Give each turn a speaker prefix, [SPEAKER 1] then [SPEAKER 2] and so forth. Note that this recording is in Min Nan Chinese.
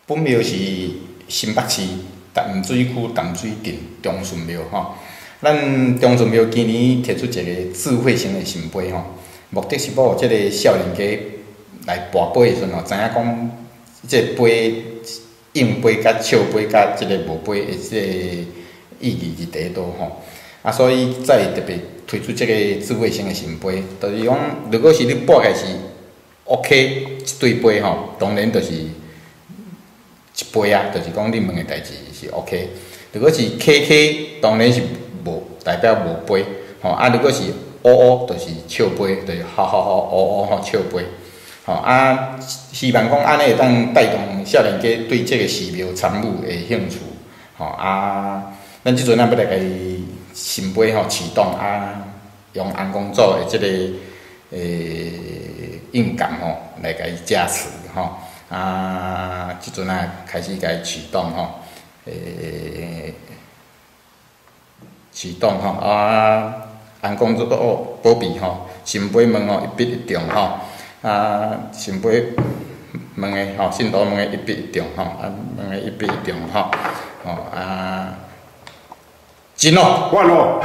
[SPEAKER 1] 本廟是新北市淡水區淡水鎮長順廟吼。咱長順廟今年提出一個智慧型的聖杯吼，目的是欲予這个少年家來跋杯的時陣吼，知影講這个杯應杯佮笑杯佮這个無杯的這个意義佇佗佗吼。啊，所以才會特別推出這個智慧型的聖杯，就是講，如果是你跋起來是 OK 一對杯吼，當然就是一杯啊，就是講你問的代誌是 OK。如果是 KK，當然是無代表無杯吼。啊，如果是 OO，就是笑杯，就是好好好 OO 吼笑杯。吼啊，希望講按呢會當帶動少年家對這个寺廟參與的興趣。吼啊，咱這陣仔欲來共伊聖杯吼啟動啊，用尪公祖的這个應感吼來共伊加持吼。啊，這陣仔開始共伊啟動吼，啟動吼啊，尪公祖哦保庇吼，聖杯問吼一筆一中吼，啊，聖杯問的吼，信徒問的一筆一中吼，啊，問的一筆一中吼，吼啊，真哦，
[SPEAKER 2] 完咯。